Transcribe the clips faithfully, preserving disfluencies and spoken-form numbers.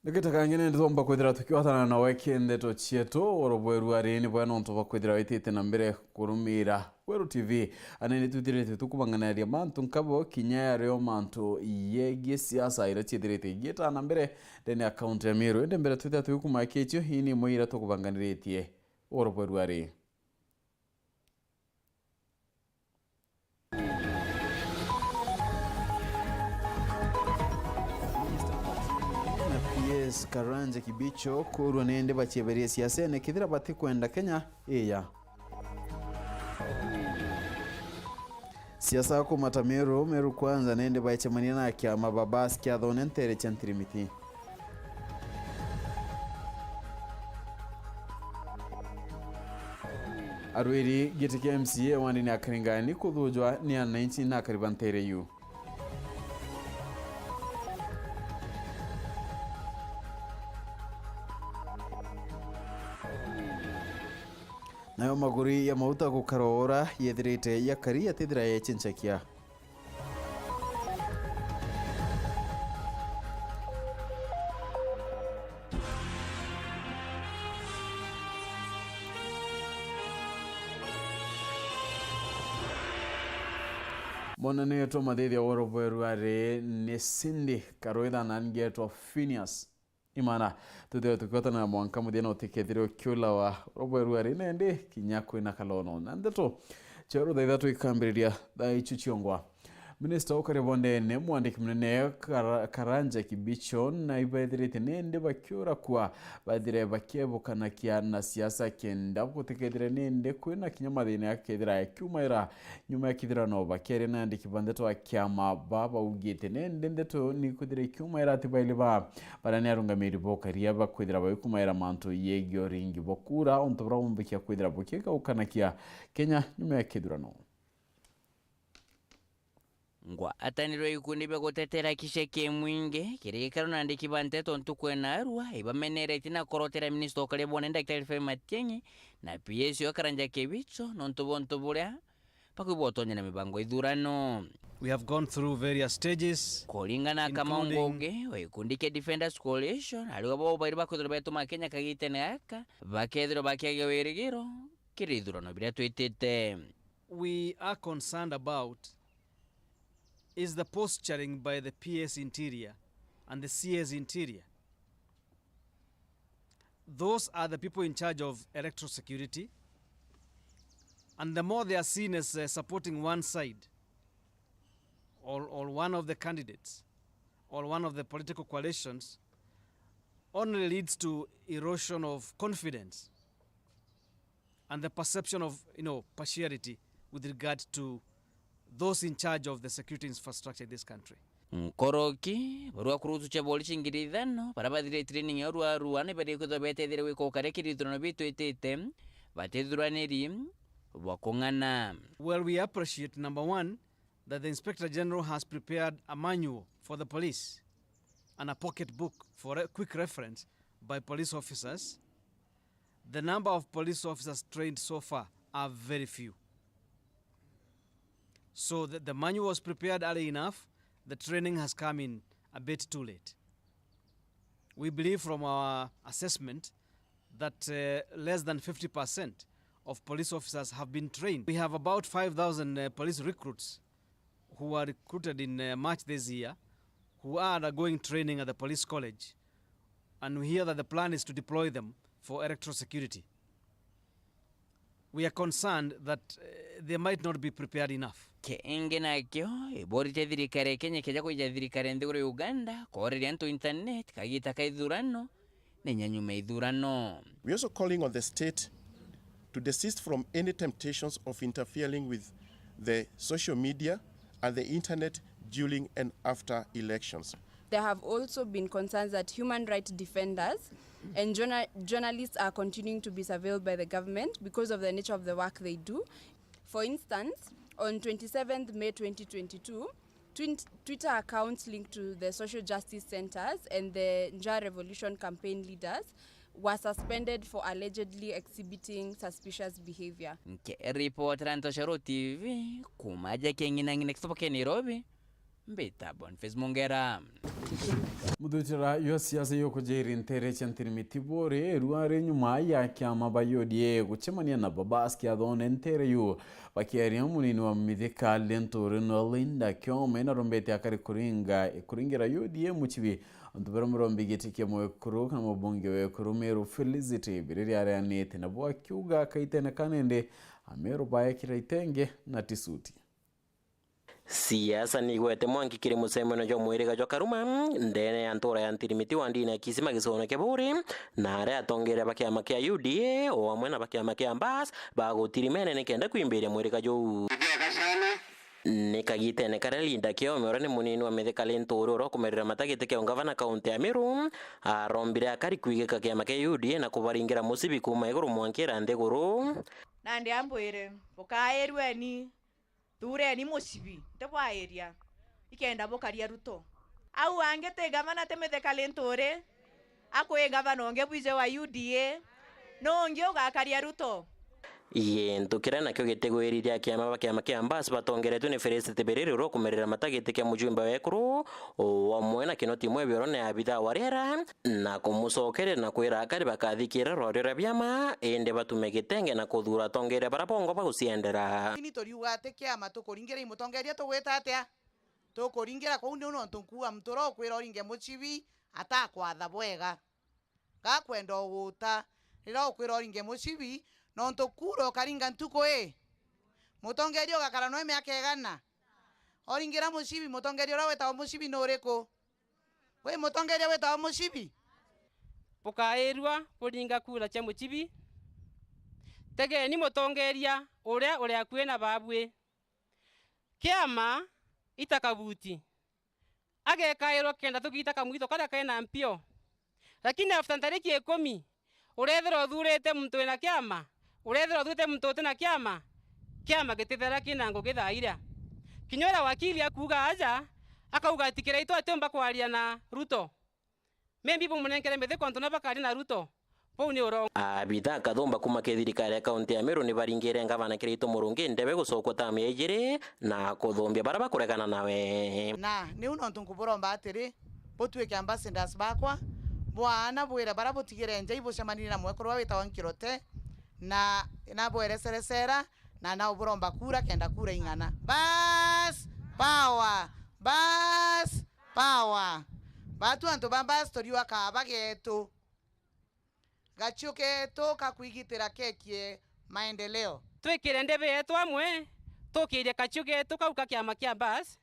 Nikita kangine nitwomba kwithira tukiwatana nawe kindeto cietu, oro bweru ari ni bwe nontu bwa kwithira witite na mbere kurumira Weru T V. Anene twithiritwe tukubanganiria mantu nkabo kinya yario mantu yegie siasa ira ciithirite igietana mbere ndene ya kaunti ya Meru. Indi mbere twithira tugikumaikia icio, ii ni imwe ira tukubanganiritie oro bweru ari. Na P S Karanja Kibicho kurwa nindi bacieberie siasene kethira batikwenda Kenya iya. Siasa kumata Meru, Meru Kwanza nindi baicemania na kiama babas kiathone ntere cia Ntirimiti. Arwiri giti kia M C A wandini ya Karingani kuthujwa ni ananchi na akari ba ntere yu. Nayo maguri ya mauta gukara ora yethirite yakari yatithira yechenchakia. Mwana ni etwa mathithia woro bweru ari ni Cindy Karwitha na ngetwa Phineas. Imana, tuthire tukiotana na mwanka muthia na utikethire ukiulawa urobweru ari nendi kinya kwina kalono. Na ndeto cia rutha ithatu ikambiriria thaa icio ciongwa. Minista ukari bondene, mwandiki munene Kara-, Karanja Kibicho, na ibethirite nendi bakiura kwa bathire bakiebukanakia na siasa kenda gutikethire nendi kwina kinya mathina yakethira yakiumaira. Nyuma ya kithirano bakiaria na andiki ba ndeto a kiama ba baugite nendi ndeto ni kwithira ikiumaira ati baili ba baria ni arungamiri bokaria bakwithira baikumaira mantu yegie uringi bwa kura untu buria bumbikia kwithira bukigaukanakia Kenya nyuma ya kithurano. Ngwataniro ya ikundi bia gutetera haki cia kimwingi kiri gikaro na andiki ba nteto ntuku ya narua ibameneretie na korotera minista ukari bone Daktari Fred Matiang'i na P S O Karanja Kibicho nontu bwa untu buria bakwigua utonya na mibango ithurano. We have gone through various stages. Kuringana na Kamau Ngugi wa gikundi kia Defenders Coalition, ariwe bo bairi bakwithirwa betuma Kenya kagitene gaka bakethirwa bakiagia wirigiro kiri ithurano biria twitite. We are concerned about is the posturing by the P S Interior and the C S Interior. Those are the people in charge of electoral security. And the more they are seen as, uh, supporting one side or, or one of the candidates or one of the political coalitions, only leads to erosion of confidence and the perception of, you know, partiality with regard to those in charge of the security infrastructure in this country. Nkoroki, barua kurutu cia borisi ngiri ithano, baria bathire training ya rwarua, ni bari kwithirwa betethire gwika ukaria kiri ithurano bitwitite, batithuraniri bwa kung'ana. Well, we appreciate, number one, that the Inspector General has prepared a manual for the police and a pocketbook for re-, quick reference by police officers. The number of police officers trained so far are very few. So the, the manual was prepared early enough, the training has come in a bit too late. We believe from our assessment that, uh, less than fifty percent of police officers have been trained. We have about five thousand, uh, police recruits who were recruited in, uh, March this year, who are undergoing training at the police college, and we hear that the plan is to deploy them for electoral security. We are concerned that, uh, they might not be prepared enough. Kingi nakio, ibori cia thirikari ya Kenya keja kwija thirikari ya nthiguru ya Uganda, kooreria antu internet, kagita ka ithurano, na inya nyuma ya ithurano. We are also calling on the state to desist from any temptations of interfering with the social media and the internet during and after elections. There have also been concerns that human rights defenders and journa-, journalists are continuing to be surveilled by the government because of the nature of the work they do. For instance, on twenty-seventh May twenty twenty-two, Twin-, Twitter accounts linked to the social justice centers and the Njaa Revolution campaign leaders were suspended for allegedly exhibiting suspicious behavior. Nkiripotera Ntoshero T V, kuuma aja King'inang'ina kitobo kia Nairobi, Mbita Boniface Mongera. Muthuchira jwa siasa jukujiri ntere cia Ntirimiti buri rwari nyuma ya kiama ba U D A gucemania na Babas kiathone ntere yu. Bakiaria munini wa Mithika Linturi no Linda Kiome narombete akari kuringa kuringira U D A mucibi. Antu baria marombi giti kia mwekuru kana mubunge wekuru Meru Felicity Biriri areanite nabo akiuga akaitene kanende Ameru baekira itenge na tisuti. Siasa ni igwete mwanki kiri mucemanio jwa mwiriga jwa Karuma ndene ya ntura ya Ntirimiti wa ndini ya Kisima gicigone kia Buri, na aria atongeria ba kiama kia U D A o amwe na ba kiama kia Mbas bagutirimene nikenda kwimbiria mwiriga juu. Ni kagitene karia Linda Kiome uria ni munini wa Mithika Linturi uria ukumerera mata giti kia ungavana kaunti ya Meru arombire akari kwigika kiama kia U D A na kubaringira mucibi kuuma iguru mwankira nthiguru. Nandi ambwire, bukairweni. Thuureni mucibi, ntibwairia. Ikenda bukaria Ruto. Au angi ti gavana ti Mithika Linturi? Akwi gavana ungi bwije wa U D A? Nuu ungi ugakaria Ruto? Gintu kiria nakio gitigwirithia kiama ba kiama kia Mbas batongeretwe ni Felicity Biriri uria ukumerera mata giti kia mujumbe wa ekuru, o amwe na Kinoti Mwebi uria ni abithaa wa riera, na kumucokeria na kwira akari bakathikira rwario rwa biama, indi batume gitenge na kuthuura atongeria baria bongwa baguciendera. Lakini turiuga ati kiama tukuringira i mutongeria tugwita atia? Tukuringira kuu niu nontu nkuuga muntu uria ukwira uringe mucibi atakwatha bwega. Gakwenda uguta riria ukwira uringe mucibi, nontu kuura ukaringa ntuku i. Mutongeria ugakara noe miaka igana? Oringira mucibi, mutongeria uria witagwa mucibi ni uriku? Wi mutongeria witagwa mucibi? Bukairua buringa kuura cia mucibi. Tegeni mutongeria uria uri akui na babui. Kiama ita kabuti. Agekairwa kenda tugiita kamwito karia kena mpio. Lakini after ntariki ikumi, urethirwa uthuurite muntu wina kiama, urethirwa uthuurite muntu utina kiama, kiama gitithera kina ngugi thaa iria. Kinya uria wakili akuuga aja, akauga ati Kiraitu atiumba kwaria na Ruto. Maybe bumunenkere mithiko antu na bakaria na Ruto. Buu ni urongo. Abitha akathumba kuuma kiri thirikari ya kaunti ya Meru ni baringire ngavana Kiraitu Murungi ndebe gucokwa tamu ya ijiri na kuthumbia baria bakuregana nawe. Na niu nontu nkuburomba atiri, butwike ambassadors bakwa, bwaana bwire baria butigire nja ibucemanirie na mwekuru uria witagwa Nkirote, na nabwereserecera, na nauburomba kura kenda kura ing'ana. Bas! Power! Bas! Power! Batu antu ba Mbas turiuga kaaba geetu. Gaciu geetu ka kwigitira keekie maendeleo. Twikire ndebe yeetu amwe, tukiirie kaciu geetu kau ka kiama kia Mbas.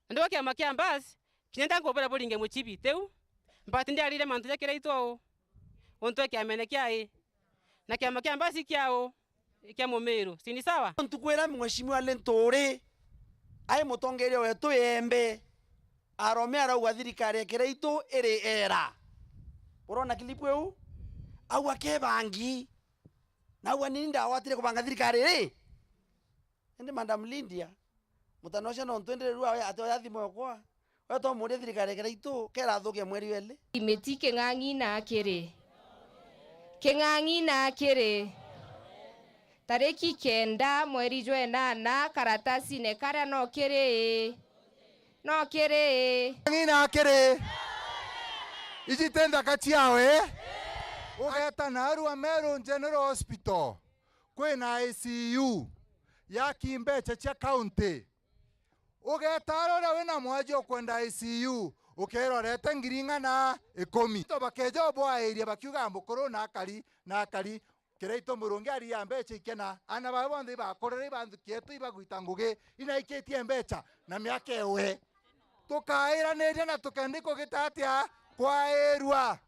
Na ndiuga kiama kia Mbas, kinya nda nkubwira buringe mucibi, tiu? But ndiarire mantu ja Kiraitu uu, untu e kiamene kia ii. Na kiama kia Mbas i kia uu? I kia Mumiru. Si ni sawa? Ntuku iria Mheshimiwa Linturi ai mutongeria wetu iembe, arome arauga thirikari ya Kiraitu iri era. Urona clip iu? Au akebangi. Na au anini ndawatire kubanga thirikari iri. Indi Madam Lydia, mutana ucio nontu indi riu awe ati oya thimu ekwa. We twamuria thirikari ya Kiraitu kera athuke mweri weli. Imiti king'ang'i na akiri. King'ang'i na akiri. Tariki kenda mweri jwa enana karatasine karia no kiri ii? No kiri ii? King'ang'i na akiri. Iji ti nthaka ciawe. Ugeta narua Meru General Hospital. Kwina I C U ya kimbecha cia county. Ugeeta aria uria wina mwaji ukwenda I C U, ukeera urete ngiri ing'ana ikumi. To bakeeja ubwairia bakiuga mukuru na akari, na akari, Kiraitu Murungi aria mbecha ikena, aana bao bonthe ibakurire, ibanthuki etu, ibagwita ngugi, inaikitie mbecha na miaka ewe. Tukairaniria na tukenda ikugita atia? Kwairua.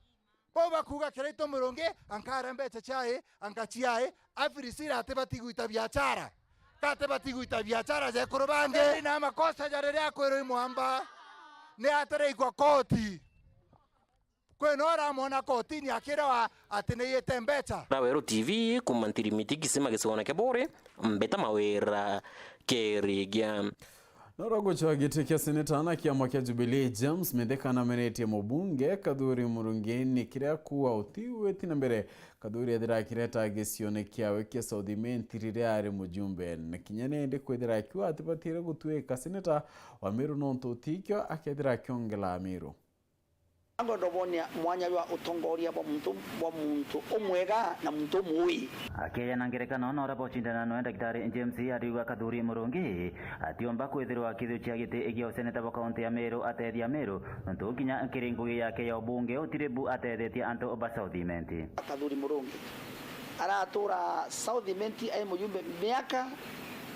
Bau bakuuga Kiraitu Murungi, ankare mbecha ciae, anka ciae, afirisira atibati gwita biachara. Ka atibati gwita biachara ja ekuru bangi. Indi na makosa ja riria akwirwa i mwamba, ni atiraigwa koti. Kwina uramwona kotini akirawa ati ni yite mbecha. Raweru T V, kuuma Ntirimiti, Kisima, gicigone kia Buri, Mbita Mawira, Kirigia. Na ura gucwa giti kia seneta na kiama kia Jubilee, James Mithika namenetie mubunge Kathuri Murungi ni kiria kuuga uti witi na mbere. Kathuri ethira akireta gicione kiawe kia South Imenti riria ari mujumbe, na kinya nindi kwithira akiuga atibatire gutuika seneta wa Meru nontu utikio akethira akiongela Meru. Angwenda bonia mwanya jwa utongoria bwa muntu, bwa muntu umwega na muntu umuui. Akieja na ngerekano na uria bocindana noe Ndagitari James, ariuga Kathuri Murungi atiumba kwithirwa akithucia giti gia useneta bwa kaunti ya Meru atethia Meru, nontu kinya kiri ngugi yake ya ubunge utiri bu atethetie antu ba South Imenti. Kathuri Murungi aratura South Imenti ai mujumbe miaka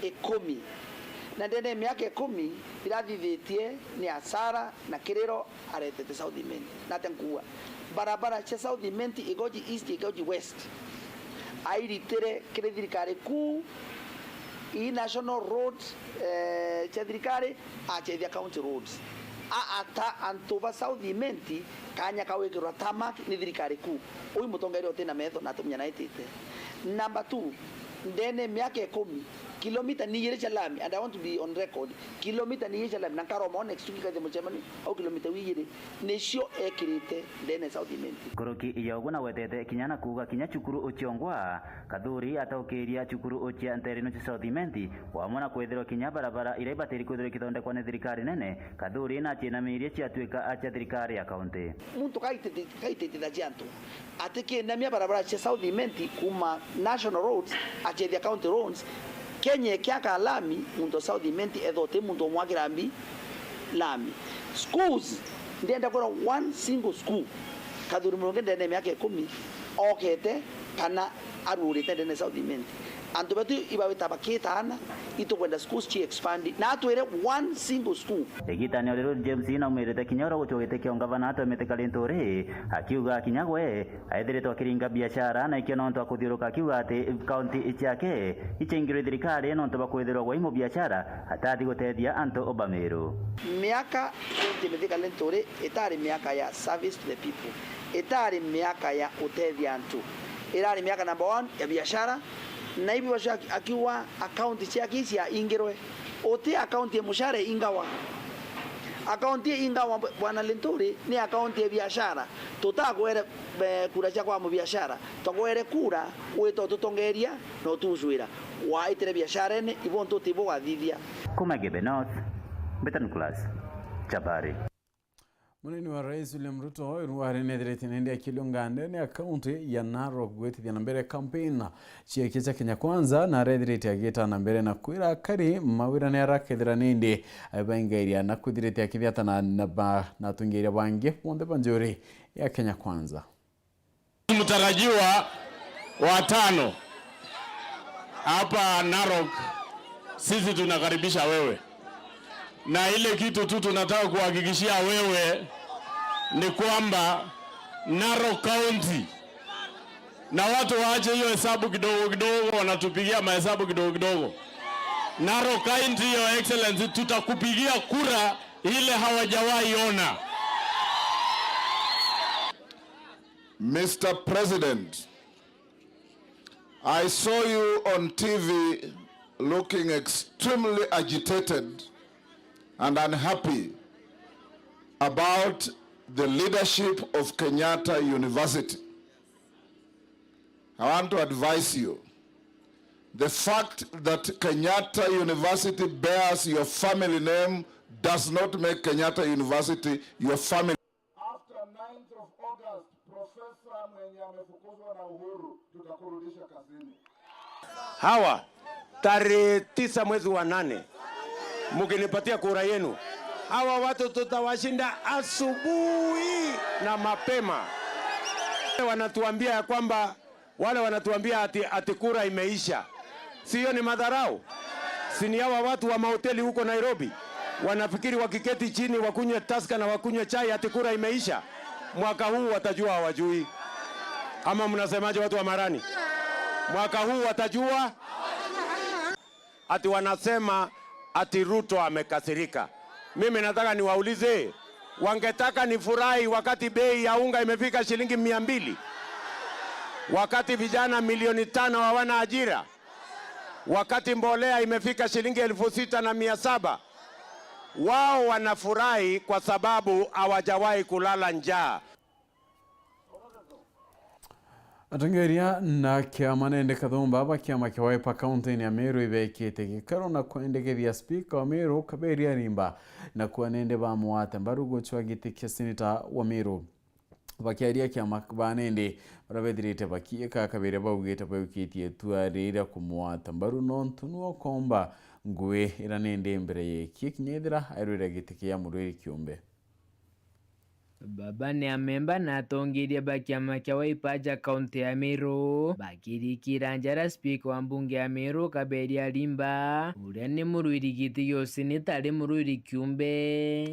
ikumi, na ndene ya miaka ikumi irathithitie ni asara na kiriro aretete South Imenti. Nate nkuuga barabara cia South Imenti, Igoji East, Igoji West, airitire kiri thirikari kuu, ii national road, eh, cia thirikari, acethia county roads. Aata antu ba South Imenti kanya ka gwikirwa tarmac ni thirikari kuu. Ui mutongeria utina metho na atumia naitite. Number two, ndene miaka ikumi, kilomita ni igiri cia lami, and I want to be on record, kilomita ni igiri cia lami, na nkaroma next week kaithia mucemanio, au kilomita igiri nicio ekirite ndene South Imenti. Nkuruki ya uguo na gwetete kinya na kuuga kinya cukuru uciongwa, Kathuri ataukiria cukuru ucia nterino cia South Imenti, wamwe na kwithirwa kinya barabara iria ibatiri kwithirwa ikithondekwa ni thirikari nene, Kathuri naciinamirie ciatuika cia thirikari ya kaunti. Muntu kaititi-, kaititithagia antu. Atikinamia barabara cia South Imenti kuuma national roads, acethia county roads, Kenya ikiaka lami, muntu wa South Imenti ethwa uti muntu umwakira mbi lami. Schools, ndienda kwira one single school Kathuri Murungi ndene ya miaka ikumi okete kana aruurite ndene ya South Imenti. Antu betu ibawita bakitaana, itukwenda schools ci expand. Na atwire one single school. Igitani o riu James naumirite kinya uria gucwa giti kia ungavana atwemite Kalinturi, akiuga kinya gwe aithiritwe akiringa biashara, na ikio nontu akuthiuruka akiuga ati kaunti ciake ichingirwe thirikari nontu bwa kwithirwa gwe i mubiashara atathi gutethia antu ba Meru. Miaka twenty Mithika Linturi itari miaka ya service to the people, itari miaka ya utethia antu, irari miaka number one ya biashara, na ibi bacio aki-, akiuga akaunti ciake icia ingirwe. Uti akaunti ya mushara ingawa. Akaunti ingawa, Bwana Linturi, ni akaunti ya biashara. Tutakwere, eh, kura cia kwa mubiashara. Twagwere kura wita ututongeria na utucwira. Waitire biasharene, ibo ntuti ibo wathithia. Kuma Gebe North, Mbeta Nicholas, Chabari. Munini wa Rais William Ruto, iruari nethirite nindi akilio ngandene ya kaunti ya Narok gwitithia na mbere campaign ciake cia Kenya Kwanza, na arethirite agita na mbere na kwira akari mawira ni arakethira nindi abaingairia na kwithirite akithiatana na ba-, na atungiria bangi bonthe ba njuri ya Kenya Kwanza. Mtarajiwa wa tano hapa Narok, sisi tunakaribisha wewe, na ile kitu tu tunataka kuhakikishia wewe ni kwamba Narok County, na watu waache hiyo hesabu kidogo kidogo, wanatupigia mahesabu kidogo kidogo. Narok County, Your Excellency, tutakupigia kura ile hawajawahi ona. Mister President, I saw you on T V looking extremely agitated and unhappy about the leadership of Kenyatta University. I want to advise you. The fact that Kenyatta University bears your family name does not make Kenyatta University your family. After ninth of August, professor mwenye amefukuzwa na Uhuru, tutakurudisha kazini. Hawa, tarehe tisa mwezi wa nane, mkinipatia kura yenu, hawa watu tutawashinda asubuhi na mapema. Wanatuambia ya kwamba Wale wanatuambia ati, ati kura imeisha. Si hiyo ni madharau? Si ni hawa watu wa mahoteli huko Nairobi wanafikiri wakiketi chini wakunywe Tusker na wakunywe chai ati kura imeisha? Mwaka huu watajua hawajui. Ama mnasemaje, watu wa Marani? Mwaka huu watajua? Ati wanasema ati Ruto amekasirika. Mimi nataka niwaulize, wangetaka nifurahi wakati bei ya unga imefika shilingi mia mbili? Wakati vijana milioni tano hawana ajira? Wakati mbolea imefika shilingi elfu sita na mia saba? Wao wanafurahi kwa sababu hawajawahi kulala njaa. Atongeria na kiama nende kathumba ba kiama kia Wiper kaunti-ini ya Meru ibekite gikaro na kwendekethia spika wa Meru Kaberia Limba na kuua nende bamwate mbaru gucwa giti kia seneta wa Meru. Bakiaria kiama ba nende baria bethirite bakiika Kaberia baugite baukitie itua riria kumwata mbaru nontu niwe ukomba ngui ira nende mbere yekie kinya ethira airwire giti kia murwiri kiumbe. Baba ni amemba na atongeria ba kiama kia Wiper aja kaunti ya Meru bakirikira njara spika wa mbunge ya Meru Kaberia Limba, uria ni murwiri giti gia useneta ari murwiri kiumbe.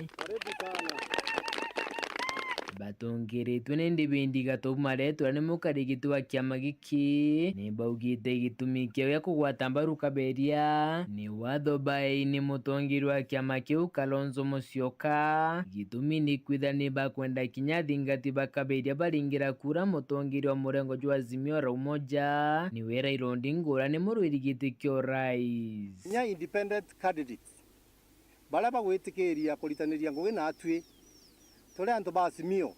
Batongeretwe ni David Gatubu Marete uria ni mukari giti wa kiama giki, ni baugite gitumi kiao gia kugwata mbaru Kaberia ni watho baei ni mutongeria wa kiama kiu Kalonzo Musyoka. Gitumi ni kwithira ni bakwenda kinya athingati ba Kaberia baringira kura mutongeria wa murengo jwa Azimio Raila Odinga, niwe Raila Odinga uria ni murwiri giti kia urais. Kinya independent candidates baria bagwitikiria kuritaniria ngugi na atwi, turi antu ba Azimio,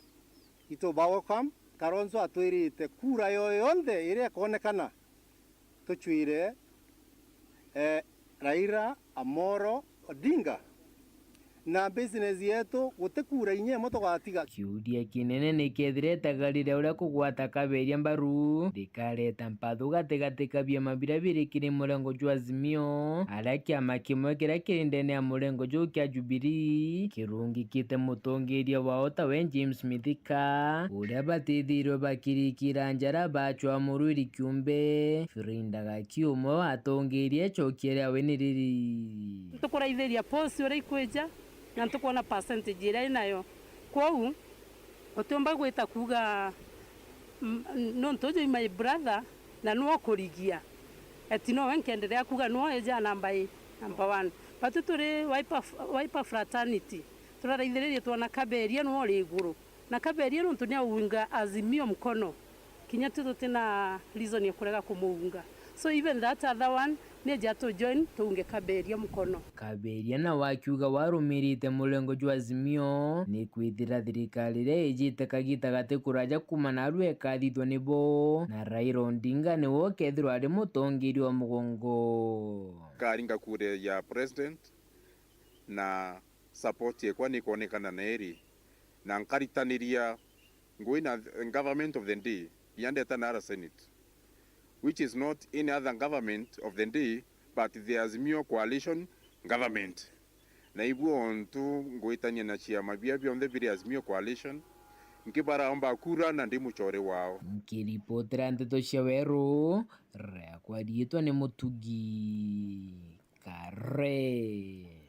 itu ba welcome. Kalonzo atwirite kura yo yonthe iria ikonekana tucwire, eh, Raila Amolo Odinga na business yetu, guti kura inya imwe tugatiga. Kiuria kinene ni kethira itagari ria uria kugwata Kaberia mbaru rikareta mpathu gatigati ka biama biria biri kiri murengo jwa Azimio, aria kiama kimwe kiria kiri ndene ya murengo juu kia Jubilee kirungikite mutongeria wao tawe James Mithika, uria batithirwe bakirikira njara bacwa murwiri kiumbe. Frinda Gaki umwe wa atongeria ecokia riawe ni riri. Ntukuraithiria post uria ikwija na ntukwona percentage iria inayo. Kwou utiumba gwita kuuga, mm, nontu uju i my brother na niwe ukurigia, eti nowe nkenderea kuuga niwe eja number i-, number one. Batu turi Wiper, Wiper fraternity, turaraithiririe twona Kaberia niwe uri iguru. Na Kaberia nontu ni aunga Azimio mkono, kinya twi tutina reason ya kurega kumuunga. So even that other one, ni eja tu join tuunge Kaberia mkono. Kaberia nawe akiuga warumirite murengo jwa Azimio, ni kwithira thirikari iria ijite kagita gati kuraja kuuma naarua ikathithua ni bo, na Raila Odinga niwe ukethirwa ari mutongeria wa mugongo. Karinga kura ya president na support yekwa ni ikwonekana na iri, na nkaritaniria ngui na th-, government of the day, kinya ndeta nara Senate, which is not any other government of the day but the Azimio Coalition government. Na ibu ontu ngwitania na ciama bia bionthe biri Azimio Coalition, nkibaraomba kura na ndi mucore wao. Nkiripotera nteto cia Weru, riakwa riitwa ni Mutugi Kare.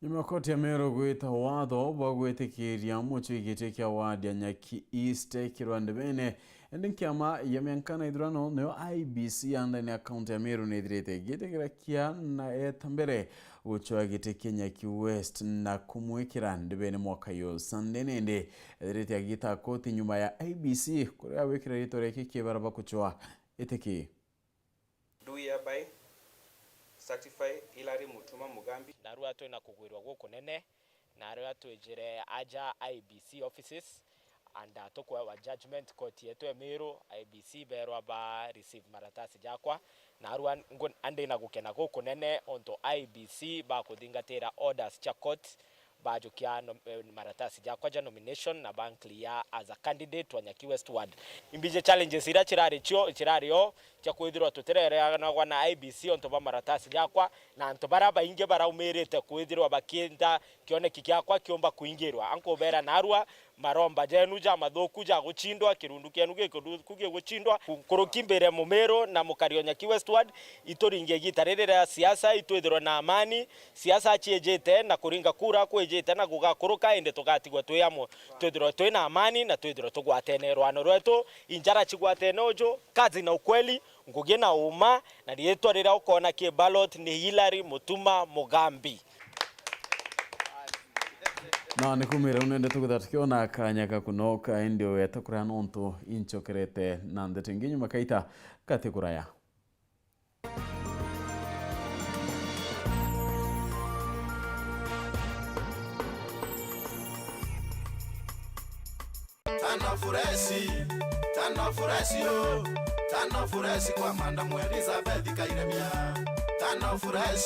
Nyuma ya koti ya Meru gwita watho bwa gwitikiria mucwi giti kia ward ya Nyaki East kirwa ndebene, indi nkiama ya mianka na ithurano niyo I E B C ya ndene ya kaunti ya Meru nithirite igitigira kia na eta mbere gucwa giti kia Nyaki West na kumwikira ndebene mwaka yu. Sunday nindi ethirite agita koti nyuma ya I E B C kuria wikira ritwa riake kiebara ba kucwa iti ki. Do hereby certify Hilary Mutuma Mugambi. Narua twina kugwirwa gukunene, narua twijire aja I E B C offices, and, uh, tukwewa judgment court yetu e Meru, I E B C berwa ba receive maratasi jakwa, narua ngu-, andi na gukena gukunene ontu I E B C bakuthingatira orders cia court, bajukia nom-, eh, maratasi jakwa ja nomination na banclear as a candidate wa Nyaki West Ward. Imbiji challenges iria cirari cio, cirari o cia kwithirwa tutirereanagwa na I E B C ontu bwa maratasi jakwa, na antu baria baingi baraumirite kwithirwa bakienda kioneki kiakwa kiumba kuingirwa. Ankubera narua maromba jenu jamathuku ja gucindwa, kirundu kienu gikuthuku gigucindwa, ku-, nkuruki mbere Mumiru na mukari o Nyaki West Ward, ituringe igita riri ria siasa, itwithirwe na amani, siasa ciijite na kuringa kura kwijite na gugakuruka, indi tugatigwa twi amwe, twithirwe twi na amani na twithirwe tugwatene rwano rwetu, injara cigwatene uju, kazi na ukweli, ngugi na uma, na riitwa riria ukoona ki ballot ni Hilary Mutuma Mugambi. Na ni kumira u nende tukutha tukiona kanya ga kunoka, indi weta kuria nontu inchokerete na ndeto ingi nyuma kaita kati kuraya. Fresh, tano fresh yo, tano fresh kwa Madam Elizabeth Kairemia. Tano fresh,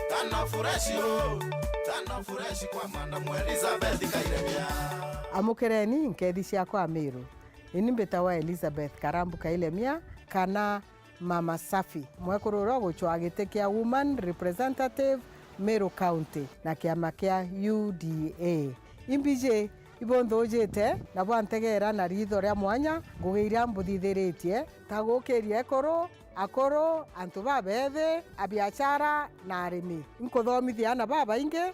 tano fresh yo, tano fresh kwa Madam Elizabeth Kairemia. Amukereni nkethi ciakwa Miru. Ini mbitawa Elizabeth Karambu Kailemia kana Mama Safi, mwekuru uria ugucwaa giti kia Woman Representative Meru County na kiama kia U D A. Imbiji ibunthujite na bwantegeera na riitho ria mwanya ngugi iria mbuthithiritie, ta gukiria ekuru, akuru, antu babeethi, abiachara na arimi. Inkuthomithia aana babaingi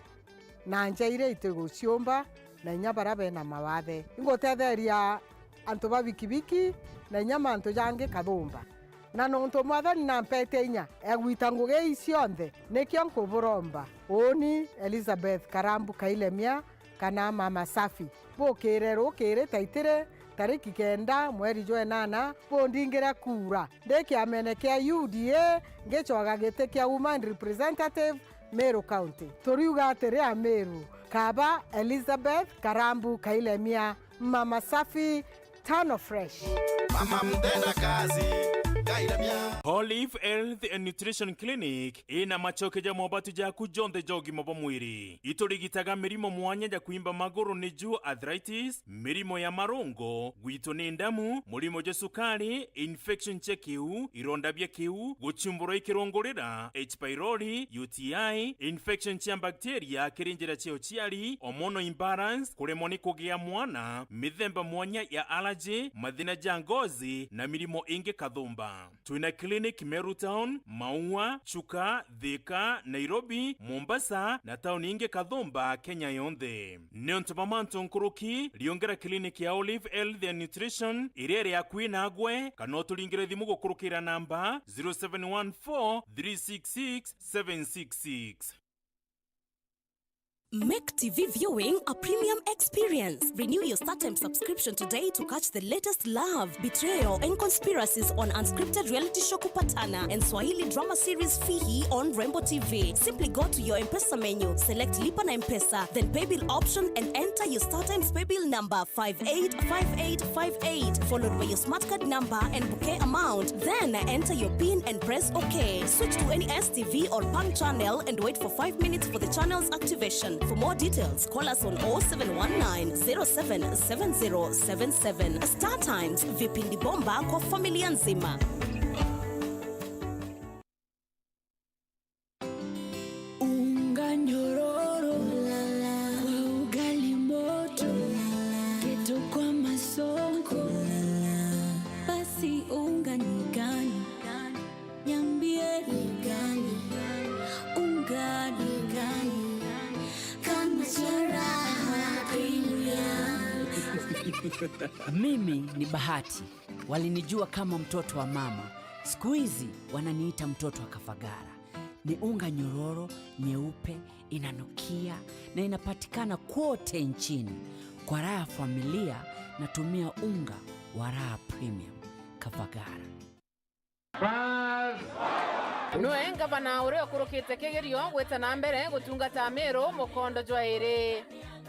na nja iria itiguciumba, na inya baria bena mawathe. Ingutetheria antu ba bikibiki, na inya mantu jangi kathumba. Na nontu Mwathani nampete inya ya gwita ngugi ii cionthe, nikio nkuburomba, uuni Elizabeth Karambu Kailemia, kana Mama Safi, bukire rukiri taitire tariki kenda mweri jwa enana, bundingire kuura ndi kiamene kia U D A, ngicwaga giti kia Woman Representative Meru County. Turiuga atiri Ameru, kaba Elizabeth Karambu Kailemia, Mama Safi, Tano Fresh. Mama mtenda kazi, Kailemia. Olive Health and Nutrition Clinic ina macoke ja mobatu jaku jonthe ja ugima bwa mwiri. Iturigitaga mirimo mwanya ja kuimba maguru, niju arthritis, mirimo ya marungo, gwitwo ni ndamu, murimo jwa sukari, infection cia kiu, ironda bia kiu, guchumburwa i kirungurira, H pylori, U T I, infection cia bacteria kiri njira cia uciari, hormonal imbalance, kuremwa ni kugia mwana, mithemba mwanya ya allergy, mathina ja ngozi, na mirimo ingi kathumba. Twina clinic Meru Town, Maua, Chuka, Thika, Nairobi, Mombasa, na tauni ingi kathumba Kenya yonthe. Niuntu bwa mantu nkuruki, riongera clinic ya Olive Health and Nutrition iria iri akui nagwe, kana uturingire thimu gukurukira namba zero seven one four three six six seven six six. Make T V viewing a premium experience. Renew your StarTimes subscription today to catch the latest love, betrayal, and conspiracies on unscripted reality show Kupatana and Swahili drama series Fihi on Rembo T V. Simply go to your M-Pesa menu, select Lipa na M-Pesa, then Paybill option and enter your StarTimes Paybill number five eight five eight five eight, followed by your smart card number and bouquet amount. Then enter your pin and press OK. Switch to any S T V or Pan channel and wait for five minutes for the channel's activation. For more details, call us on oh seven one nine zero seven seven zero seven seven. StarTimes, vipindi bomba kwa familia nzima. Unga nyororo kwa ugali moto, kitu kwa masonko. Basi unga ni gani? Niambie ni gani? Unga ni gani? Kama cha Raha Premium. Mimi ni Bahati. Walinijua kama mtoto wa mama. Siku hizi wananiita mtoto wa Kafagara. Ni unga nyororo, nyeupe, inanukia na inapatikana kwote nchini. Kwa raha ya familia, natumia unga wa Raha Premium. Kafagara. Nwe ngavana uria ukurukite kigerio gwita na mbere gutungata Meru mukondo jwa iri.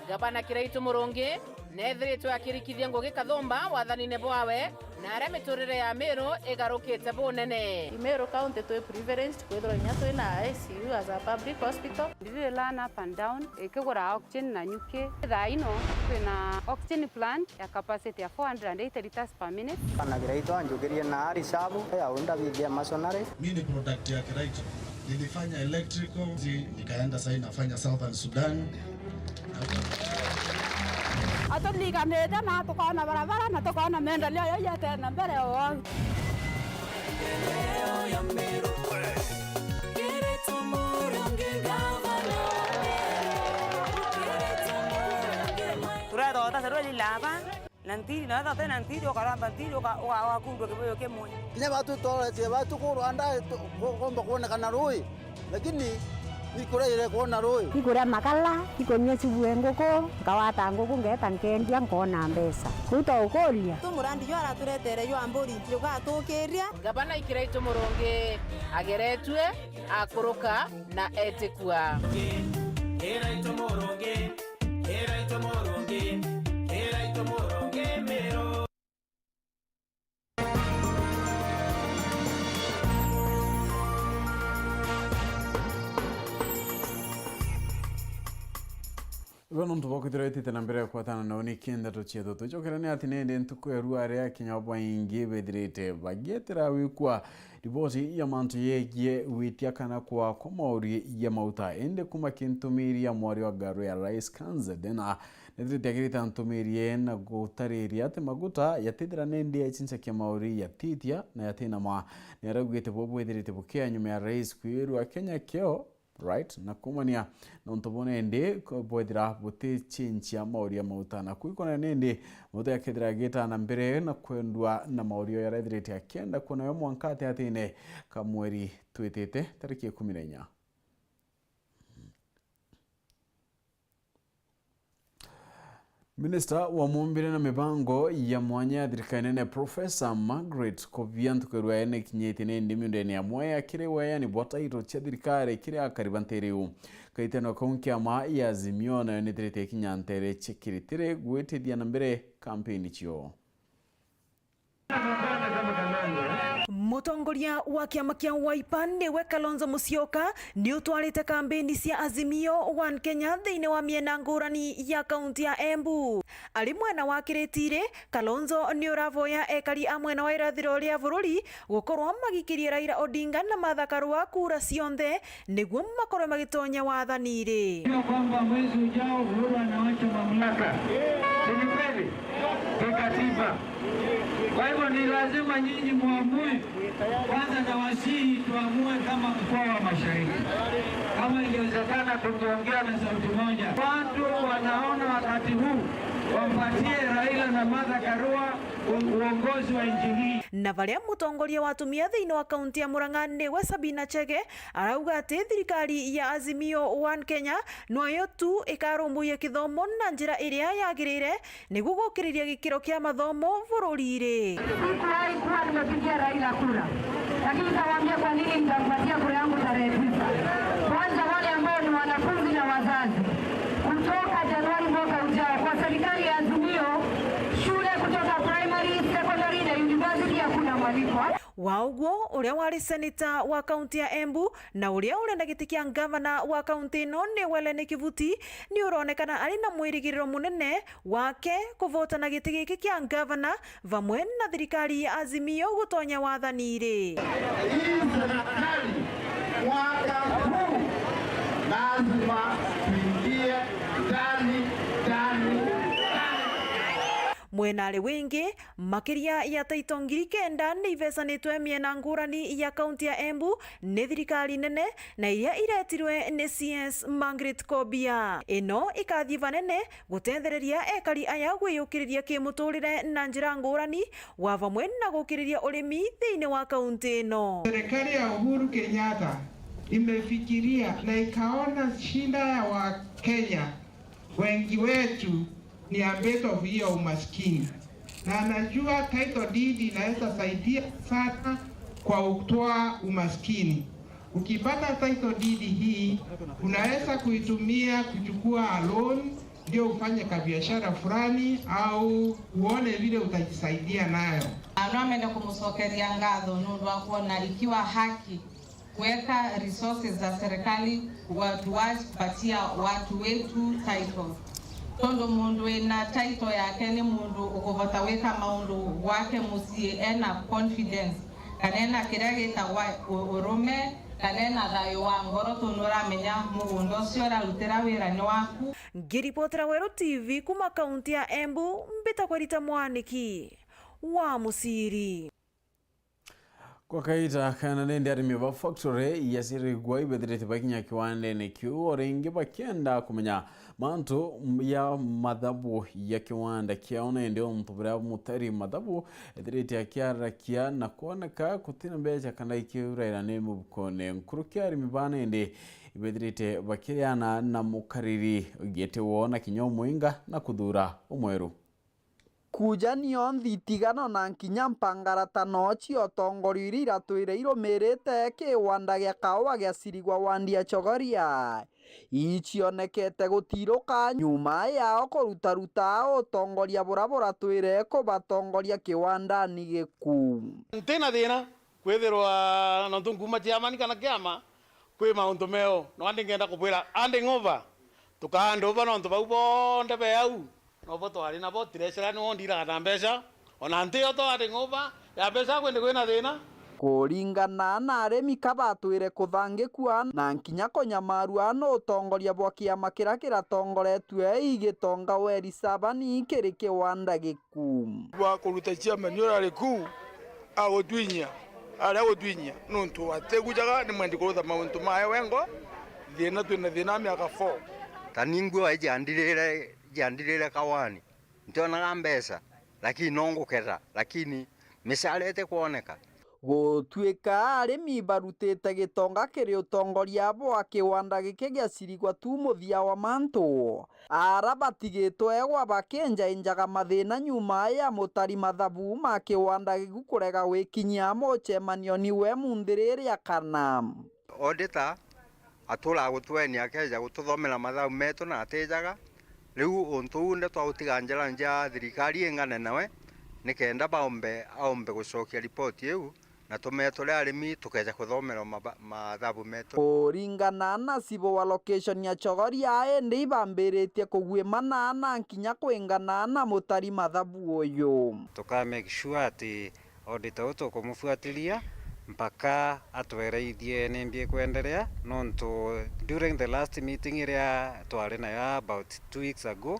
Ngavana Kiraitu Murungi neethiritwe akirikithia ngugi kathumba wathanine bwawe, na aria miturire ya Meru igarukite bunene. Meru County twi privileged kwithirwa inya twina I C U as a public hospital. Ndiri learn up and down, ikigura oxygen na nyuki. Thaa ino twina oxygen plant ya capacity ya four hundred and eighty liters per minute. Bana Kiraitu anjukirie na ari shabu ya unda bigia masonary. Mi ni product ya Kiraitu. Nilifanya electrical, zi-, nikaenda sasa nafanya Southern Sudan. Aturiganite na tukona barabara na tukona maendeleo yaiete na mbere o. Kiraitu Murungi ngavana wa Meru. Kiraitu Murungi. Turethota sarua lilaba. Na ntiri, na wethira utina ntiri, ukaramba ntiri, uka-, uka-, ugakundwa kibuyu kimwe. Kinya batu tworetie batu kurwa nda, tu-, ku-, kumba kwonekana rui, lakini ni kuria irekwona rui. Ikuria makala, ikunyua cubu e nguku, nkawata nguku, ngeeta nkendia, nkona mbeca. Kuu twaukuria. Tu murandi jwa araturetere jwa mburi, jugatukiria. Ngavana Kiraitu Murungi ageretue, akuruka na etikua. Kiraitu Murungi. Kiraitu Murungi, Kiraitu Murungi, Meru Igo nontu bwa kwithirwa itite na mbere ya kwatana nao, ni kenda tucieto tucokera ni ati nindi ntuku ya rua aria Akenya babaingi bethirite bagietera wikwa riboti ya mantu yegie witia kana kwa kwa mauri ya mauta. Indi kuma kintumiri ya mwari wa ngaru ya Rais Kanze Dena, nethirite agirita ntumiri ye na gutariria ati maguta yatithira nindi yachinchakia mauri yatitia na yatinama. Ni araugite bo bwithirite bukia nyuma ya rais kwirwa Kenya kio right, na kumania nontu bune ndi bwethira butichinchia mauria mauta, na kwikona nindi mauta yakethira agita na mbere na kwendwa na mauria yarethirite akienda kuona yo mwanka ati atine ka mweri twitite tariki ikumi na inya. Minista wa mumbire na mibango ya mwanya ya thirikari nene, Profesa Margaret Kobia, ntuku ya rua yaene ikinyitie ni ndimi ndene ya mwea kiri weani bwa taito cia thirikari kiri akari ba ntiriu. Kaitano kau nkiama ya Azimio nayo nithirite ikinya ntere cia kiritiri gwitithia na mbere kampeni cio. Mutongoria wa kiama kia Wiper niwe Kalonzo Musyoka ni utwarite kambeni cia Azimio One Kenya thiini wa miena ngurani ya kaunti ya Embu. Ari mwena wa Kiritiri, Kalonzo ni uravoya ekari a mwena wa irathiro ria bururi gukorwa magikirie Raila Odinga na Martha Karua kura cionthe niguo makorwe magitonya wathaniri. Kwamba mwezi ujao Uhuru anawacha mamlaka. Si ni kweli? Kikatiba. Kwa hivyo ni lazima nyinyi muamue kwanza, na wasihi tuamue kama mkoa wa Mashariki. Kama ingewezekana, tungeongea na sauti moja. Watu wanaona wakati huu wampatie Raila na Martha Karua u-, uongozi wa nchi hii. Na varia mutongoria wa atumia thiini wa kaunti ya Murang'a niwe Sabina Chege arauga ati thirikari ya Azimio One Kenya noyo tu ikarumbuia kithomo na njira iria yagirire niguo gukiriria gikiro kia mathomo bururi-ri. Sikuwahi kuwa nimepigia Raila kura, lakini nitawaambia kwa nini nitampatia kura yangu tarehe tisa. Kwanza, wale ambao ni wanafunzi na wazazi, kutoka Januari mwaka ujao, kwa serikali ya Azimio, shule kutoka primary, secondary na university hakuna mwaliko. Wa uguo, uria wari seneta wa kaunti ya Embu na uria urenda giti kia ngavana wa kaunti ino ni Welen Kivuti, ni uronekana ari na mwirigiriro munene wake kuvotana giti giki kia ngavana vamwe na thirikari ya Azimio gutonya wathani-ri. Hii serikali mwaka huu lazima tuingie ndani, ndani, ndani. Mwenari wingi, makiria ya taito ngiri kenda ni ibecanitwe miena ngurani ya kaunti ya Embu ni thirikari nene, na iria iretirwe ni C S Margaret Kobia. Ino ikathii vanene gutethereria ekari aya gwiyukiriria kimuturire na njira ngurani, wa vamwe na gukiriria urimi thiini wa kaunti ino. Serikali ya Uhuru Kenyatta imefikiria na ikaona shida ya Wakenya wengi wetu ni a bit of hiyo umaskini. Na anajua title deed inaweza saidia sana kwa kutoa umaskini. Ukipata title deed hii, unaweza kuitumia kuchukua loan, ndio ufanye kabiashara fulani au uone vile utajisaidia nayo. Na no mende kumucokeria ngatho nundu wa kuona ikiwa haki kuweka resources za serikali watu wapatia watu wetu title. Tondu mundu wina title yake ni mundu ukuvota wika maundu gwake mucii ena confidence, kana ena kiria gitagwa u-, urume, kana ena thayu wa ngoro, tondu uramenya mugunda ucio urarutira wira ni waku. Ngiripotera Weru T V kuma kaunti ya Embu, mbitagwa Rita Mwaniki wa Muciri. Kwa kaita kana nindi arimi ba factory ya Sirigwa ibethirite bakinya kiwandene kiu, o ringi bakienda kumenya mantu ya mathabu ya kiwanda kiao, na indi untu buria mutari mathabu ethirite akiarakia na kwoneka gutina mbeca kana ikiuraira ni mubukone. Nkuruki arimi bana indi ibethirite bakiriana na mukariri giti woo na kinya umuinga na kuthura umweru. Kujanio, nthiti, tigano na nkinya mpangaratano cia utongoria iria iratwire irumirite kiwanda gia kaua gia Sirigwa wandi ya Chogoria icionekete gutiruka nyuma yao kurutaruta utongoria bura buratwire kubatongoria kiwandani giku. Ntina thina kwithirwa nontu nkuuma ciamani kana kiama kwi mauntu meo, no andi ngenda kubwira handing over Tukaanduba nontu bau bonthe be au, nobo twari nabo, treasurer niwe ondiraga na mbeca, ona ntiyo twari ng'uba ya mbeca, kwindi kwina thina. Kuringana na arimi ka batwire kuthangikua na nkinya kunyamarua ni utongoria bwa kiama kiria kiratongoretue i Gitonga Weri Sabani kiri kiwanda giku. Bwa kuruta chairman uria ari ku agutwinyia, aria agutwinyia, nontu atigujaga ni mwendi kurutha mauntu mae wengwa, thina, twina thina miaka four. Ta ningwa ijandirire, ijandirire kawani, ntionaga mbeca, lakini no nguketha, lakini micara itikwoneka. Gutuika arimi barutite Gitonga kiri utongoria bwa kiwanda giki gia Sirigwa tu muthia wa mantu, ara batigitwe egwa bakinjainjaga mathina nyuma ya mutari mathabu ma kiwanda giku kurega gwikinyia mucemanio niwe munthiriri akana. Auditor aturaga gutweni akeja gututhomera mathabu metu na atijaga. Riu untu uu nde twautiga njira nja thirikari ingane nawe, nikenda baombe, aombe gucokia ripoti iu, na tumeeture arimi tukeja kuthomerwa maba-, mathabu metu. Kuringana na civil wa location ya Chogoria, indi ibambiritie kugwimana na nkinya kwingana na mutari mathabu uyu. Tuka make sure ati auditor uu tukumufuatilia mpaka atwereithie nimbi ikwenderea, nontu during the last meeting iria twari nayo about two weeks ago,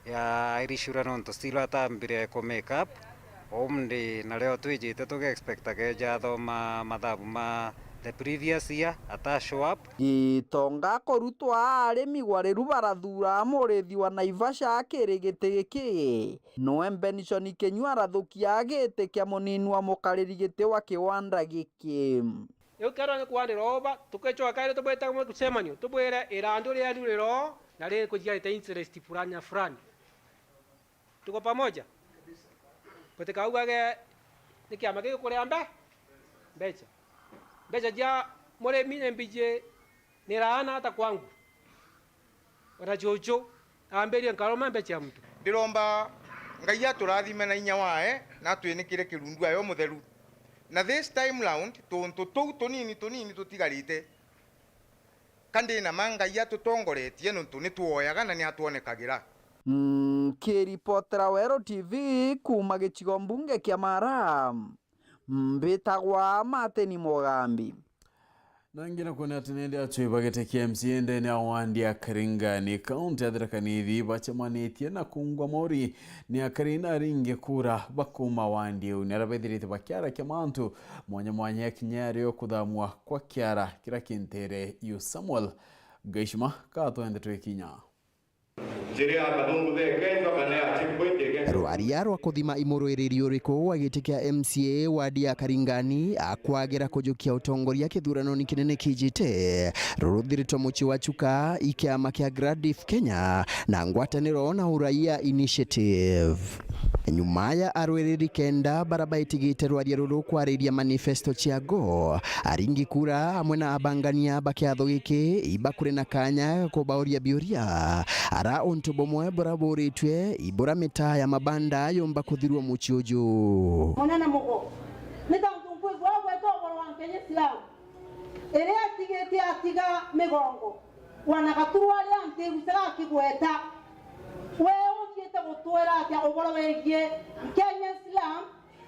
ya Irish Ura nontu still atambire ku make up. Umndi nario twijite tuge expect akeja athoma mathabu ma the previous year, ata show up. Gitonga kurutwa arimi gwa riru barathura murithi wa Naivasha kiri giti giki. Noe Benson Kinyua arathukia giti kia munini wa mukariri giti wa kiwanda giki. Riu kethirwa ni kwandira oba, tukechoka kairi tubwite mucemanio, tubwire irandu rieru riro na riri kujigarite interest fulani na fulani. Tuko pamoja? Gutikaugage ni kiama gigikuria mbe-, mbeca. Mbeca cia murimi ni mbiji ni laana hata kwangu. Ona chuchu, ambirie nkaroma mbeca ya muntu. Ndiromba Ngai aturathime na inya wae, na atwinikire kirundu ayo mutheru. Na this time round, tuntu tuu tunini tunini tutigarite, ka ndi na ma Ngai atutongoretie, nontu ni twoyaga na ni atwonekagira. Nkiripotera Weru T V kuuma gicigo mbunge kia Mara, mbitagwa Martin Mugambi. Na ngira kwona ati nende acwi ba giti kia M C A ndene ya wandi ya Karingani, kaunti ya Tharaka Nithi, bacemanitie na kungwa mori ni akari na aringi kura ba kuuma wandi iu, ni aria bethirite bakiarakia mantu mwanya mwanya ya kinya rio kuthamwa kwa kiara kiria kintere yu Samuel Gaishima, ka twende twikinya. Njira ya kathungu the kenjwa kana ya checkpoint against. Rwaria rwa kuthima i murwiriri uriku wa giti kia M C A wadi ya Karingani akwagera kujukia utongoria kithuranoni kinene kijite, ruruthiritwe mucii wa Chuka i kiama kia Gradif Kenya na ngwataniro na Uraia Initiative. Nyuma ya arwiriri kenda bara baitigite rwaria ruru kwariria manifesto ciago, aringi kura amwe na abangania ba kiatho giki ibakuri na kanya ga kubauria biuria, ara untu bumwe bura buritue ibura mitaa ya mabanda yumba kuthirua mucii uju. Mwana na mugo, ni tontu nkwigua gweta uboro wa Nkenya Islam, iria atigite atiga migongo. Wana Gaturwa aria ntigu tirakigweta, we uthiite gutwira atia uboro wigie Kenya Islam,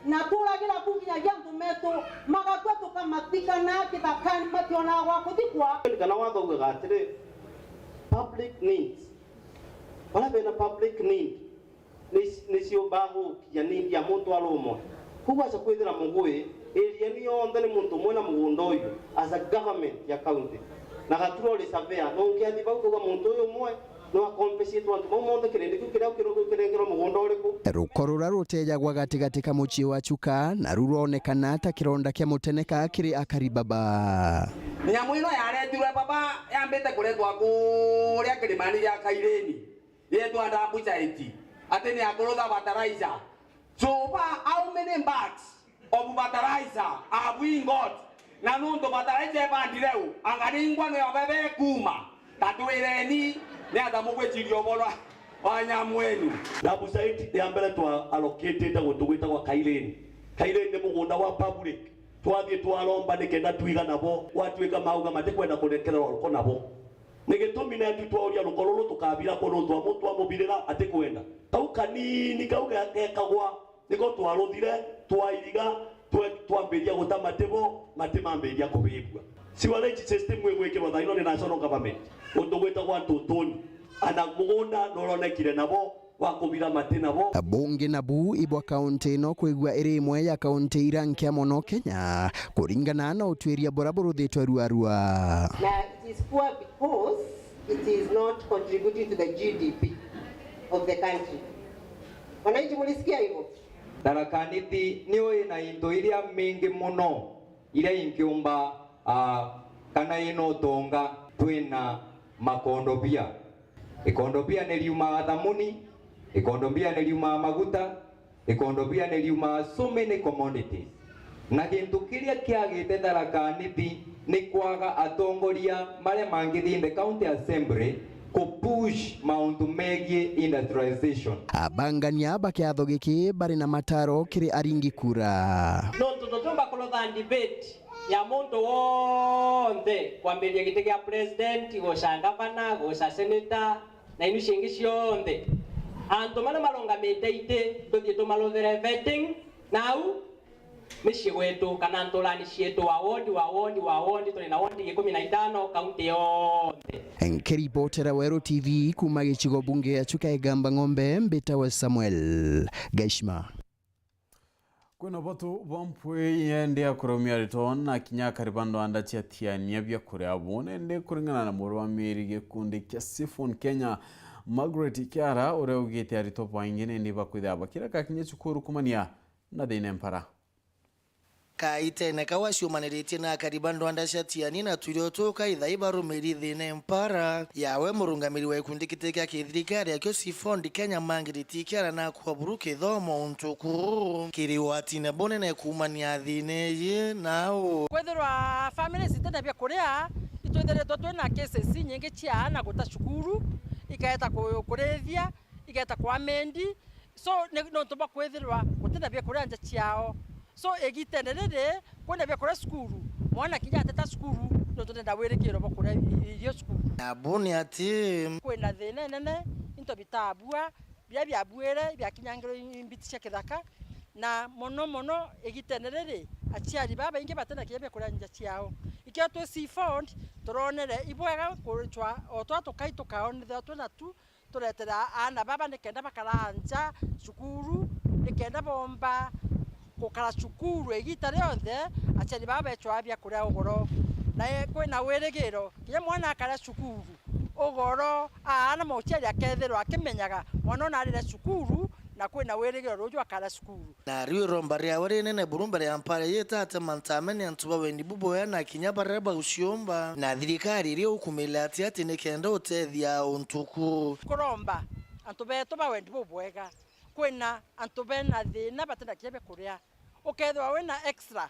na turagira ku nginyagia antu metu magatua tukamatika na kithakani mationaga gwa kuthikwa? Kana watho ugaga atiri, public needs, baria bena public need, ni, ni ciumbaga gukinya ni ndia muntu ari umwe. Kuu gwaca kwithira Mugui area ino yonthe ni muntu umwe na mugunda uyu as a government ya county. Na Gatura uri surveyor, no nkiathi bau kauga muntu uyu umwe no akompecitwe antu bau monthe kirindi kiu kiria kiru-, kirengerwe mugunda uriku? Ruko ruria rutejagwa gatigati ka mucii wa Chuka naru rwonekana ta kironda kia muteneka kiri akari baba. Nyamu ino yaretirwe baba yambite kuretwa kuria kirimani gia Kaireni. Yetwa Ndambucaiti, ati ni akurutha fertilizer. So far, how many bags of fertilizer have we got? Na nontu fertilizer ibandire u, angaringwa ni obebe kuma. Tatwireni, ni ata mugwiciria uboro wa nyamu enu? Ndambucaiti ya mbere twa allocatite guntu gwitagwa Kaireni. Kaireni ni mugunda wa public. Twathie twaromba nikenda twiga nabo, gwatuika mauga matikwenda kurekererwa ruko nabo. Ni gitumi neetu twauria ruko ruru tukabira ku nuntu wa muntu amubirira atikwenda. Kau kanini kau ge-, gekagwa, niko twaruthire, twairiga, twe-, twambiria guta mati bo, mati mambiria kubibua. Sewerage system igwikirwa thaa ino ni national government. Untu gwitagwa Ntutuni. Ana mugunda nuronekire nabo, wa kubira mati nabo. Bungi nabu ibwa kaunti ino kwigua iri imwe ya kaunti iria nkea mono Kenya, kuringana na utuiria buria buruthitwe ruarua. Na it is poor because it is not contributing to the G D P of the country. Wananchi, mulisikia hivyo? Tharaka Nithi niyo ina into iria mingi mono iria ingiumba, ah, kana ina utonga. Twina makondobia. Ikondobia ni riumaa thamuni, ikondobia ni riumaa maguta, ikondobia ni riumaa so many commodities. Na gintu kiria kiagite Tharaka Nithi ni kwaga atongoria maria mangithi in the county assembly ku push mauntu megie industrialization. Abangania ba kiatho giki bari na mataro kiri aringi kura. Nontu tutiumba kurotha debate ya muntu wonthe, kwambiria giti gia president, guca ngavana, guca senator, na inu ciingi cionthe. Antu maria marungamite iti, tuthie tumaruthere vetting, nau micii gwetu, kana nturani cietu, wa ward, wa ward, wa ward, turi na ward ikumi na itano kaunti yonthe. Nkiripotera Weru T V kuuma gicigo bunge ya Chuka Igamba Ng'ombe, mbitawe Samuel Gaishima. Kwina batu bwa mpwi yendi ya kurumia aritwa na kinya akari ba ndwanda cia tiania bia kuria bune, ndi kuringana na murumiri gikundi kia Sifon Kenya, Margaret Kiara, uria ugite aritwa baingi nindi bakwithira bakira kakinya cukuru kumania na thina mpara. Kaitene kau aciumaniritie na akari ba ndwanda cia tiania na turio tuka ithai barumiri thina mpara yawe, murungamiri wa gikundi kiti kia kithirikari akio Sifon Kenya, Margaret Kiara, na Kwa buru kithomo untu kuu kiri watine bunene kuumania thina iji nau. Kwithirwa families itina bia kuria, itwithiritwe twina cases inyingi cia aana guta cukuru, ikaeta ku-, kurithia, ikaeta kwa mendi. So, ni nontu bwa kwithirwa gutina bia kuria nja ciao. So, igitene riri, kwina bia kuria cukuru, mwana kinya ateta cukuru, nontu ndenda wirigiro bwa kuria i-, irio cukuru. Na bu ni ati kwina thina inene, into bitabua, biria biabuire, biakinyangirwe i mbiti cia kithaka, na mono mono igitene riri, aciari baa baingi batina kinya bia kuria nja ciao. Ikio twi Sifon, turonere ibwega kucwa o twa tukai tukaonithia twina tu, turetera aana baba nikenda bakara nja cukuru, nikenda bomba gukara cukuru igita rionthe, aciari baba becwaa bia kuria ugoro. Na kwina wirigiro, kinya mwana akaria cukuru, ugoro, aana muciari akethirwa akimenyaga mwana ona arire cukuru, na kwina wirigiro ruju akaria cukuru. Na riu iromba riawe rinene buru mbere ya mpara yitata mantamene antu ba wendi bubwea na kinya baria bauciumba, na thirikari iria ukumila ati ati nikenda utethia untu ku. Kuromba antu betu ba wendi bubwega, kwina antu bena thina batina kinya bia kuria, ukethirwa wina extra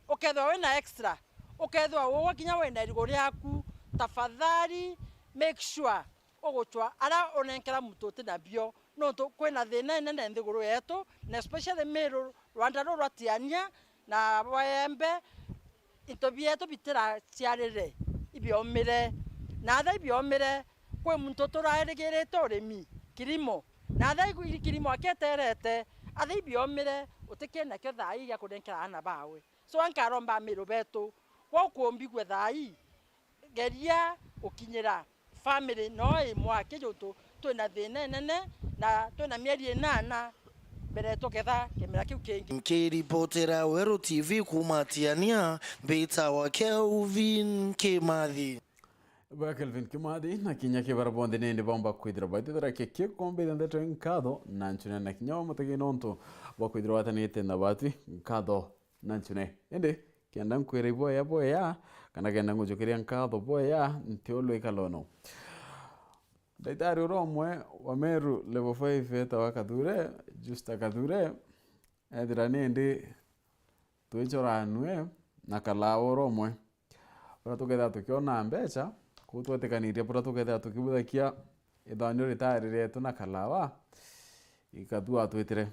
ukethirwa wina extra, ukethirwa ugwe kinya wina irigu riaku, tafadhali make sure ugucwa aria unenkera muntu utina bio, nontu kwina thina inene nthiguru yetu, na especially Meru, rwanda ruru rwa Tiania na Embu, into bietu bitiraciarire, ibiomire. Na atha ibiomire, kwi muntu turairigirite urimi, kilimo, na atha i-, kilimo akieterete, atha ibiomire, utikena kio thaa ii gia kunenkera aana bawe. So, ankaromba Amiru betu, gwe ukumbigua thaa ii, geria gukinyira family no imwe aki, juntu twina thina inene na twina mieri inana mbere tuketha kimera kiu kingi. Nkiripotera Weru T V kuuma Tiania, mbitawa Kelvin Kimathi. Ba Kelvin Kimathi, na kinya ki bara bonthe nindi baumba kwithira baitethera kiki kumbithia ndeto nkatho na ncune, na kinya wa mutegi nontu bwa kwithira watanite na batwi nkatho na ncune. Indi kenda nkwira iboya boya, kana kenda ngujukiria nkatho boya, nti ulwikalono. Ndaitari uria umwe wa Meru Level five etawa Kathure, Justa Kathure, ethira nindi twicoranue na Kalawa uria umwe. Buria tukethira tukiona mbeca, kuu twetikanirie buria tukethira tukibuthakia ithanio ritari rietu na Kalawa, ikathua atwitire.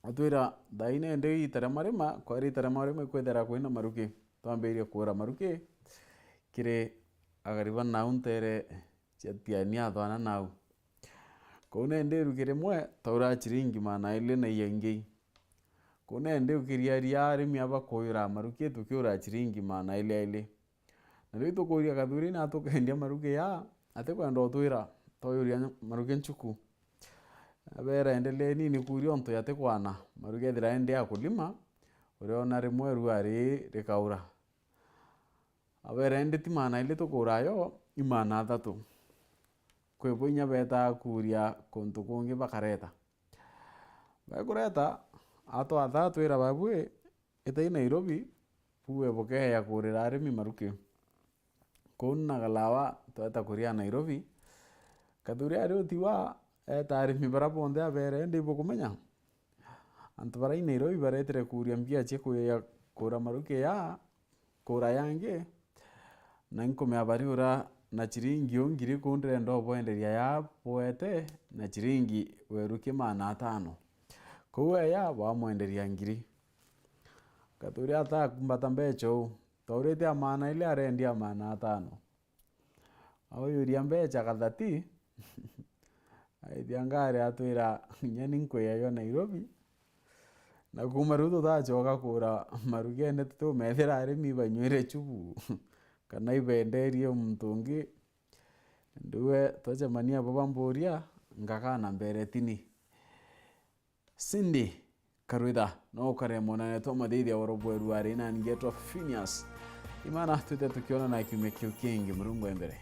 Atwira, thaa ii nindi ita ria marima, kwari ita ria marima ikwithira kwina maruki. Twambirie kuura maruki kiri Akari ba nau nteere cia Tiania athwana nau. Kuu nandi ruki rimwe twaura ciringi maana ili na iingi. Kuu nandi ukiria ria arimi aba kuuyura maruki tukiura ciringi maana ili aili. Na riu tukuuria Kathuri na tukendia maruki ya, atikwenda utwira, twayuria maruki nchuku. Abeera, "Endeleeni ni kuuria untu yatikwana, maruki ethira endi ya kulima, uriona rimwe ruari rikaura." Abeera, "Indi ti maana ili tukuura yo, i maana athatu." Kwi bo inya beetaa kuuria kuntu kungi bakareta. Bakureta, atwatha atwira, "Babui, itai Nairobi, bue bukeeya kuurira arimi maruki." Kuu na Galawa tweta kuria Nairobi. Kathuri ari utiwa eeta arimi bara bonthe abeere, "Indi ibukumenya? Antu bara i Nairobi baretire kuuria mbia cia kuuya kuura maruki ya kuura yangi, na inkumea bariura na ciringi u ngiri kuu ndirenda ubwenderia ya bwete na ciringi weruki maana atano. Kuu eya bwamwenderia ngiri." Kathuri atakumbata mbeca uu. Twaurite amaana ile arendia amaana atano. Auyuria mbeca kathati, aithia ngari atwira, "Inya ni nkwia yo Nairobi." Na kuuma riu tutacoka kuura marugene tutumethira arimi banywire chubu kana ibenderie muntu ungi. Ndiwe twacemania bo bamburia, ngakana mberetini. Cindy Karwitha, no ukare monane twa mathithia wa rubweru ari na ngetwa Phineas. Imana twite tukionana kiumia kiu kingi, Murungu e mbere.